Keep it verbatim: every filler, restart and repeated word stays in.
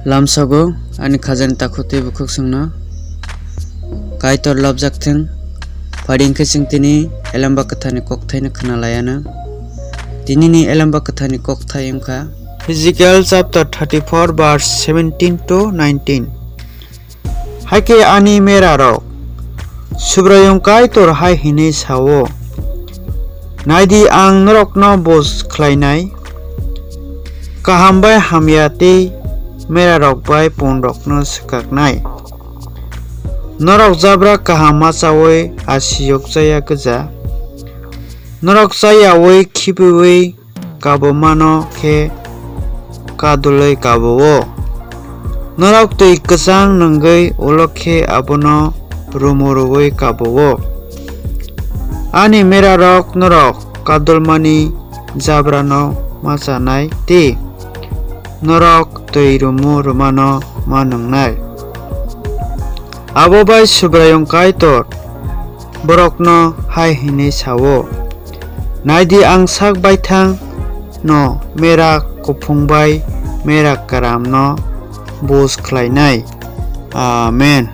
Lamsogo ani khajani takhuk tei bukhuk chwngno Kaitor labjak thung. Phari hwnkhe chwng tini Elamba Kwtharni kokthaino khna lai anw. Tinini Elamba Kwtharni kokthai wngkha Hezekiel chapter thirty-four verse seventeen to nineteen. Hakhe ani merarok, Subraiyung Kaitor hai hwnwi sa-o, "Naidi, ang norokno buj khlainai, kaham bai hamya tei merarok bai punrokno swkaknai. Norok jabra kaham ma chaui asiyok chaya gwja, norok chayaui khibiui kabumano khe kadulwi kabuo. Norok twi kwchang nungwi ulo khe abono rumu rwui kabuo. Ani merarok norok kadulmani jabrano ma chanai tei norok twi rumu rwmano ma nungnai." Abo bai Subraiyung Kaitor borokno hai hwnwi sa-o, "Naidi, ang sak baithang no mera kuphung bai mera kwram no buj khlainai." Amen.